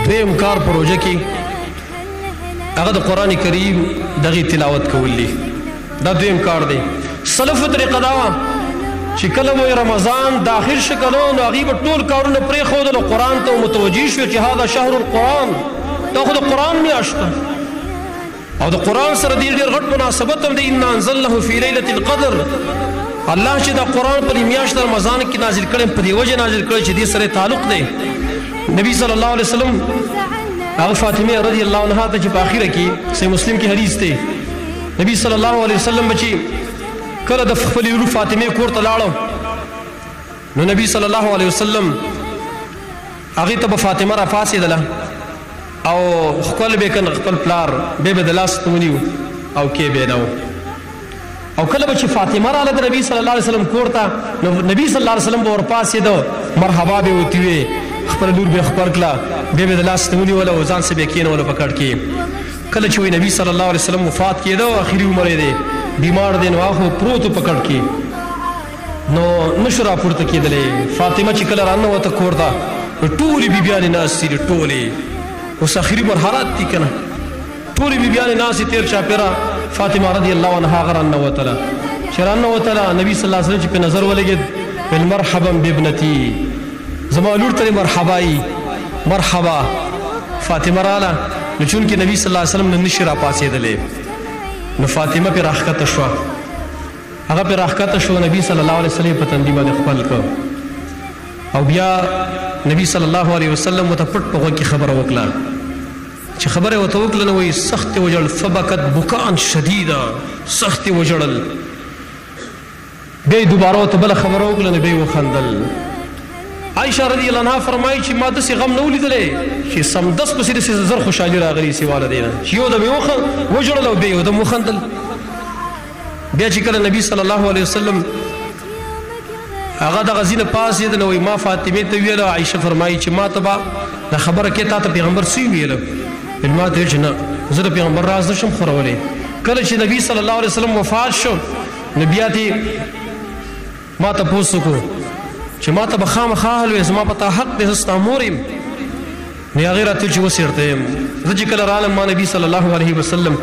دویم کار په روژه کې هغه د قرآن کریم دغې تلاوت کول دي. دا دویم کار دی. سلفو طریقه دا وه چې کله به رمضان داخل شو که نه، نو هغوی به ټول کارونه پرېښودل او قرآن ته متوجه شو چې هذا شهر القرآن، دا خو د قرآن میاشت ده او د قرآن سره دې ډېر غټ مناسبت هم دی. انا انزلناه فی لیلة القدر، الله چې دا قرآن په دې میاشت رمضان کې نازل کړی، په دې وجه نازل کړی چې دې سره تعلق دی. نبی صلی الله علیه وسلم هغه فاطمه رضی الله عنها ته چې په اخیره کې صحیح مسلم کې حدیث دی، نبی صلی الله علیه وسلم به چې کله د خپلې لور فاطمې کور ته لاړو، نو نبی صلی الله علیه وسلم هغې ته به فاطمه را پاڅېدله او ښکل به یې کړ خپل پلار، بیا به د لاس ته ونیو او کې به یې نه. او کله به چې فاطمه راله د نبی صلی الله علیه وسلم کور ته، نو نبی صلی الله علیه وسلم به ورپاڅېده، مرحبا به یې ورته ووې، خپله لور به یې ښکل کړه، بیا به یې د لاس ته ونیوله او ځان سره به یې کښېنوله په کټ کې. کله چې وایي نبی صلی الله علیه وسلم وفات کېده، اخري عمر یې دی، بیمار دی، نو هغه پروت و په کټ کې، نو نشو راپورته کېدلی. فاطمه چې کله راننوته کور ته، نو ټولې بیبیانې ناستې دي، ټولې اوس اخري مرحلات دي که نه، ټولې بیبیانې ناستې تېر چاپېره. فاطمه رضی الله عنها هغه راننوتله، چې راننوتله نبی صلی الله علیه وسلم چې په نظر ولګېد، ویل مرحبا بابنتي، زما لور ته دې مرحبا یي، مرحبا. فاطمه راله، نو چونکې نبی صلی الله علیه وسلم نه نشي راپاڅېدلی، نو فاطمه پرې راښکته شوه، هغه پرې راښکته شو، نبی صلی الله علیه وسلم په تندي باندې خپل کړ او بیا نبی صلی الله علیه وسلم ورته پټ په غوږ کې خبره وکړه. چې خبره یې ورته وکړه نو وایي سخت یې وژړل، فبکت بکان شدیده، سخت یې وژړل. بیا یې دوباره ورته بله خبره وکړه نو بیا یې وخندل. عایشه رضی الله عنها فرمایي چې ما داسې غم نه و لیدلی چې سمدست پسې داسې زر خوشحالي راغلي سوا له دې نه چې یو دم یې وژړل او بیا یې یو دم وخندل. بیا چې کله نبی صلی الله علیه وسلم هغه دغه ځینې پاڅېد، نو وایي ما فاطمې ته ویله، عایشه فرمایي چې ما ته به دا خبره کې تا ته پیغمبر څه ویله؟ ویل ما ته ویل چې نه، زه د پیغمبر راز نه شم خورولی. کله چې نبی صلی الله علیه وسلم وفات شو، نو بیا ترې ما تپوس وکړو چې ما ته به خامخا حل وې، زما په تا حق دی، زه ستا مور یم. نو هغې راته ویل چې اوس چېرته یم. زه چې کله رالم، ما نبی صلی الله علیه وسلم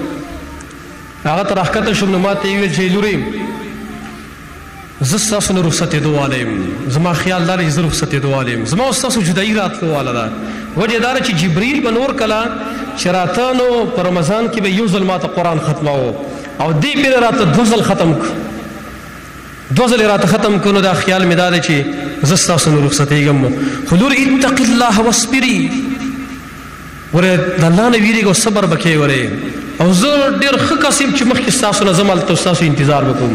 هغه ته راښکته شوم، نو ما ته یې وویل چې لورې زه ستاسو نه رخصتېدو والی یم، زما خیال دا دی چې زه رخصتېدو والی یم، زما او ستاسو جدایي راتلو واله ده. وجه دا ده چې جبریل به نور کله چې راته نو په رمضان کې به یو ځل ما ته قرآن ختماوه او دې پېره راته دوه ځل ختم کړ، دوه ځل یې راته ختم کړ. نو دا خیال مې دا دی چې زه ستاسو نه رخصتېږم. خو لور اتق الله واصبري، ګوره د الله نه ویرېږه او صبر به کوې ګورې، او زه ډېر ښه کس یم چې مخکې ستاسو نه ځم هلته ستاسو انتظار به کوم.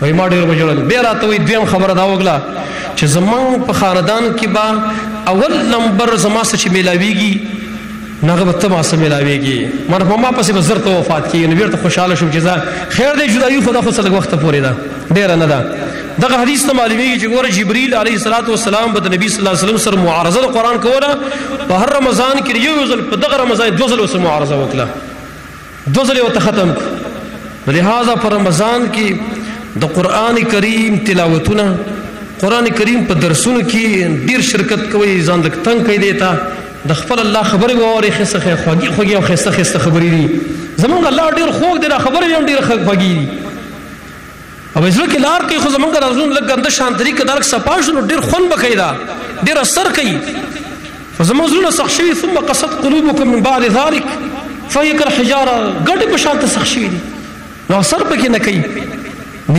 وایي ما ډېر وژړل. بیا راته وایي دویم خبره دا وکړه چې زمونږ په خاندان کې به اول نمبر زما څه چې میلاویږي نو هغه به ته ما څه میلاویږي، ما په ما پسې به زر ته وفات کېږي. نو بېرته خوشحاله شوم چې ځه خیر دی، جدایي خو دا خو څه لږ وخته پورې ده، ډېره نه ده. دغه حدیث ته معلومیږي چې ګوره جبریل علیه الصلاة والسلام به د نبی صلی الله علیه وسلم سره معارضه د قرآن کوله په هر رمضان کې، یو ځل په دغه رمضان دوه ځل ورسره معارضه وکړه، دوه ځل یې ورته ختم کړ. لهذا په رمضان کې د قرآن کریم تلاوتونه، قرآن کریم په درسونو کې ډېر شرکت کوئ، ځان لږ تنګ کړئ دی ته، د خپل الله خبرې واورئ، ښایسته خوږې خوږې او ښایسته ښایسته خبرې دي. زمونږ الله ډېر خوږ دی، دا خبرې هم ډېرې خوږې دي. او زړه کې لار کوي، خو زمونږ رازونه لږ ګنده شان طریقه دا لږ صفا شو نو ډېر خوند به کوي، دا ډېر اثر کوي. خو زمونږ زړونه سخت شوي، ثم قست قلوبکم من بعد ذلک فهي کالحجاره، ګډې په شان ته سخت شوي دي، نو اثر پکې نه کوي.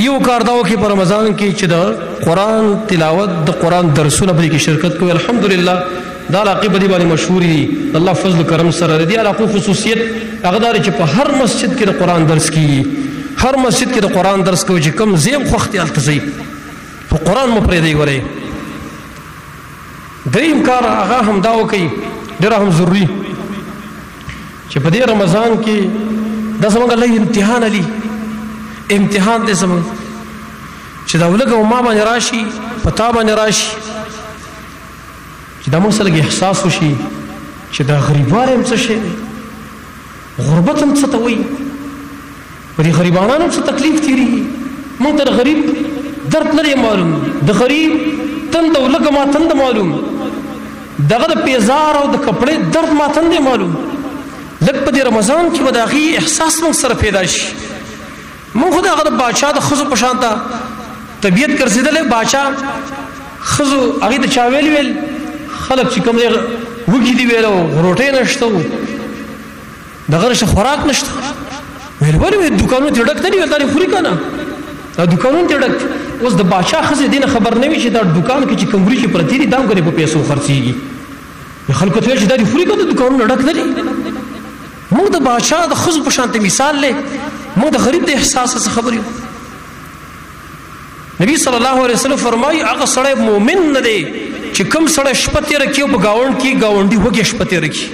یو کار دا وکړي په رمضان کې چې د قرآن تلاوت، د قرآن درسونه په دې کې شرکت کوي. الحمدلله دا علاقې په دې باندې مشهورې دي، د الله فضل کرم سره. د دې علاقو خصوصیت هغه دا دی چې په هر مسجد کې د قرآن درس کېږي، هر مسجد کې د قرآن درس کوي، چې کوم ځای هم خوښ دی هلته ځئ، خو قرآن مو پرېږدئ. ګورئ دریم کار هغه هم دا وکړي، ډېره هم ضروري چې په دې رمضان کې دا زموږ الله امتحان علي، امتحان دی زموږ چې دا ولږه ما باندې راشي، په تا باندې راشي، چې دا موږ سره لږ احساس وشي چې دا غریبوالی هم څه شی دی، غربت هم څه ته وایي، په دې غریبانانو هم څه تکلیف تېرېږي. موږ ته د غریب درد نه دی معلوم، د غریب تنده او لږه ما تنده معلوم. دغه د پیزار او د کپړې درد ماته نه دی معلوم. لږ په دې رمضان کې به د هغې احساس موږ سره پیدا شي. موږ خو د هغه د باچا د ښځو په شان ته طبیعت ګرځېدلی. باچا ښځو هغې ته چا ویل ویل خلک چې کوم دی وږي دي ویل او روټۍ نشته و دغه نشته خوراک نشته. ویل ولې ویل دوکانونه ترې ډک نه دي؟ ویل دا دې خوري که نه، دا دوکانونه ترې ډک دي. اوس د باچا ښځې دې نه خبر نه وي چې دا دوکان کې چې کوم وریجې پرتې دي دا هم کنې په پیسو خرڅېږي. خلکو ته ویل چې دا دې خوري که نه، دوکانونه ډک نه دي. موږ د باچا د ښځو په شان ته مثال دی، موږ د غریب د احساس څخه خبر یو. نبی صلی الله علیه وسلم فرمایي هغه سړی مؤمن نه دی چې کوم سړی شپه تېره کړي او په ګاونډ کې ګاونډي وږی شپه تېره کړي.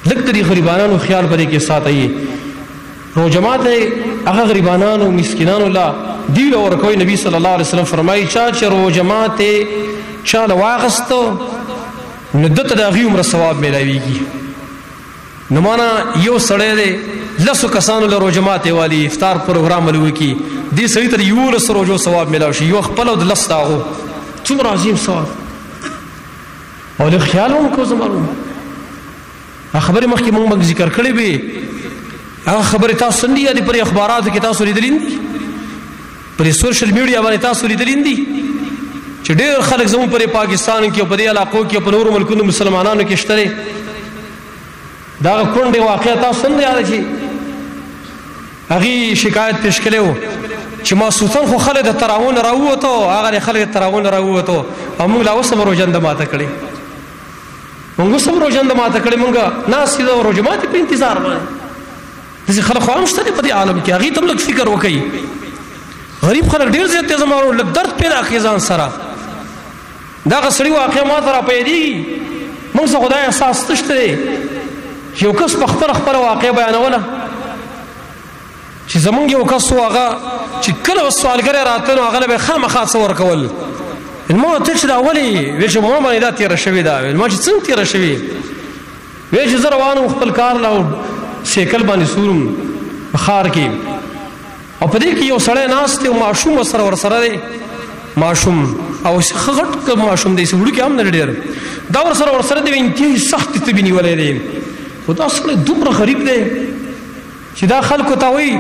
لږ د دې غریبانانو خیال په دې کې ساتئ. روژه ماتی هغه غریبانانو مسکینانو له دوی له ورکوي. نبی صلی الله علیه وسلم فرمایي چا چې روژه ماتی چا له واخیستو نو ده ته د هغې عمره ثواب میلاویږي. نو معنا یو سړی دی لسو کسانو له روژه ماتې والي افطار پروګرام له وکړي، دې سړي ته د 11 روژو ثواب میلاو شي، یو خپل او د لس د هغو. څومره عظیم ثواب. او لږ خیال هم کوو زما وروڼو. هغه خبرې مخکې موږ ذکر کړې وې، هغه خبرې تاسو نه دي یادې، پر اخباراتو کې تاسو لیدلې نه دي، پر سوشل میډیا باندې تاسو لیدلې نه دي چې ډېر خلک زموږ پر پاکستان کې او په دې علاقو کې او په نورو ملکونو مسلمانانو کې شته دی. دا کونډې واقعه تاسو نه یاده چې هغې شکایت پیش کړی و چې ماسوتن خو خلک د تراوونه راووتو، هغه د خلک د تراوونه راووتو او موږ لا اوس هم روژه نه ماته کړې، موږ اوس هم روژه نه ماته کړې، موږ ناست یو د روژه ماتې په انتظار باندې. داسې خلک خو هم شته دی په دې عالم کې، هغې ته هم لږ فکر وکړئ. غریب خلک ډېر زیات دی زما ورور، لږ درد پیدا کړي ځان سره. دغه سړي واقعه ما ته راپیدېږي، موږ څه خو دا احساس نشته دی چې یو کس په خپله خپله واقعه بیانوله چې زمونږ یو کس و هغه چې کله به سوالګری راته نو هغه له به یې خامخا څه ورکول. ویل ما ورته چې دا ولې؟ ویل چې ما باندې دا تېره شوې ده. ویل ما چې څنګه تېره شوې؟ ویل چې زه روان وم خپل کار له سیکل باندې سورم په ښار کې، او په دې کې یو سړی ناست دی او ماشوم ورسره دی، ماشوم او ښه غټ ماشوم دی، وړوکی هم نه دی ډېر، دا ورسره دی، انتهایي سختې تبې نیولی دی. خو دا سړی دومره غریب دی چې دا خلکو ته وایي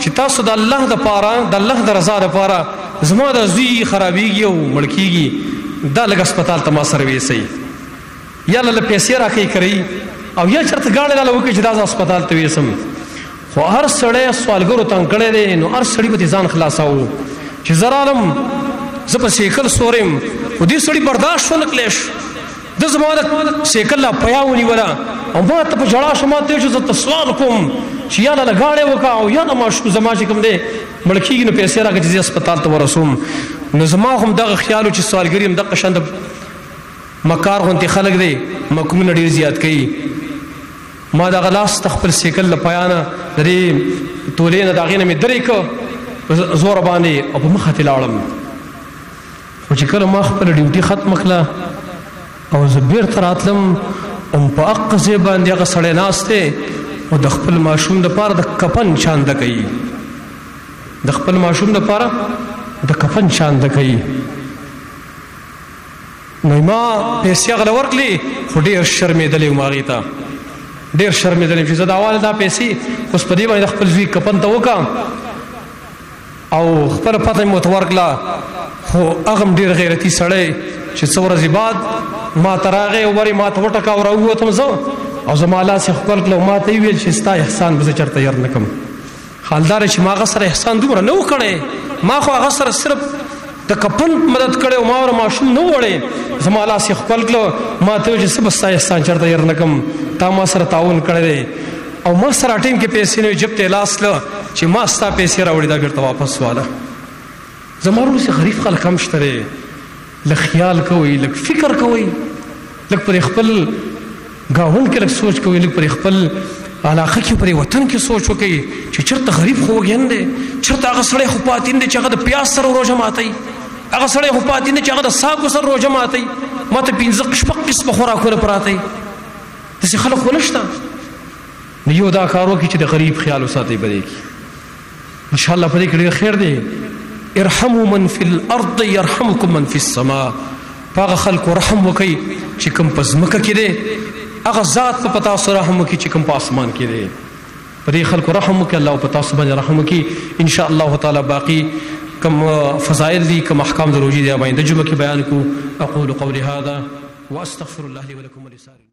چې تاسو د الله دپاره، د الله د رضا دپاره زما د زوی خرابېږي او مړ کېږي، دا لږ هسپتال ته ما سره ویسئ، یا له پیسې راکړئ کرئ، او یا چېرته ګاډی راله وکړئ چې دا زه هسپتال ته ویسم. خو هر سړی سوالګرو تنګ کړی دی، نو هر سړي به ترې ځان خلاصاوه چې زه رالم، زه په سیکل سور یم، خو دې سړي برداشت ونه کړلی شو. ده زما د سیکل لا پیا ونیوله او ما ته په ژړا شو، ما ته ویل چې زه ته سوال کوم چې یا له ګاډی وکړه او یا د ماشوم زما چې کوم دی مړ کېږي نو پیسې راکړه چې زه هسپتال ته ورسوم. نو زما هم دغه خیال و چې سوالګري هم دغه شان د مکار غوندې خلک دی، مکرونه ډېر زیات کوي. ما دغه لاس ته خپل سیکل له پیا نه د دې تولې نه د هغې نه مې درې کړ په زوره باندې او په مخه ترې لاړم. خو چې کله ما خپله ډیوټي ختمه کړه او زه بېرته راتلم، هم په هغه ځای باندې هغه سړی ناست دی او د خپل ماشوم دپاره د کفن چانده کوي، د خپل ماشوم دپاره د کفن چانده کوي. نو ما پیسې هغه له ورکړې، خو ډېر شرمېدلی وم هغې ته، ډېر شرمېدلی وم چې زه دا واله دا پیسې اوس په دې باندې د خپل زوی کفن ته وکړم او خپله پته مې ورته ورکړه. خو هغه هم ډېر غیرتي سړی چې څه ورځې بعد ما ته راغی او ورې ما ته وټکه او راووتم زه، او زما لاس یې ښکل کړ او ما ته یې وویل چې ستا احسان به زه چېرته هېر نه کړم. حال دا چې ما هغه سره احسان دومره نه و کړی، ما خو هغه سره صرف د کفن مدد کړی او ما ور ماشوم نه وړی. زما لاس یې ښکل کړ، ما ته وویل چې زه به ستا احسان چېرته هېر نه کړم، تا ما سره تعاون کړی دی او ما سره ټیم کې پیسې نه وې، جیب ته یې لاس کړه چې ما ستا پیسې راوړي دا بېرته واپس واله. زما وروڼو چې غریب خلک هم شته دی، لږ خیال کوئ، لږ فکر کوئ، لږ پر خپل ګاونډ کې لږ سوچ کوئ، لږ پر خپل علاقه کې پر وطن کې سوچ وکړئ چې چېرته غریب خو وږی نه دی، چېرته هغه سړی خو پاتې نه دی چې هغه د پیاز سره روژه ماتوي، هغه سړی خو پاتې نه دی چې هغه د ساګو سره روژه ماتوي، ماته 5 6 قسمه خوراکونه پراته وي. داسې خلک خو نشته. نو یو دا کار وکړي چې د غریب خیال وساتئ په دې کې، ان شاء الله په دې کې ډېر خیر دی. ارحموا من في الارض يرحمكم من في السماء. په هغه خلکو رحم وکړئ چې کوم په ځمکه کې دی، هغه ذات په تاسو رحم وکړي چې کوم په اسمان کې دی. په دې خلکو رحم وکړي، الله په تاسو باندې رحم وکړي. ان شاء الله تعالی باقی کوم فضائل دي، کوم احکام د روزي دي، باندې جمعه کې بیان کو. اقول قولي هذا واستغفر الله لي ولكم ولسائر.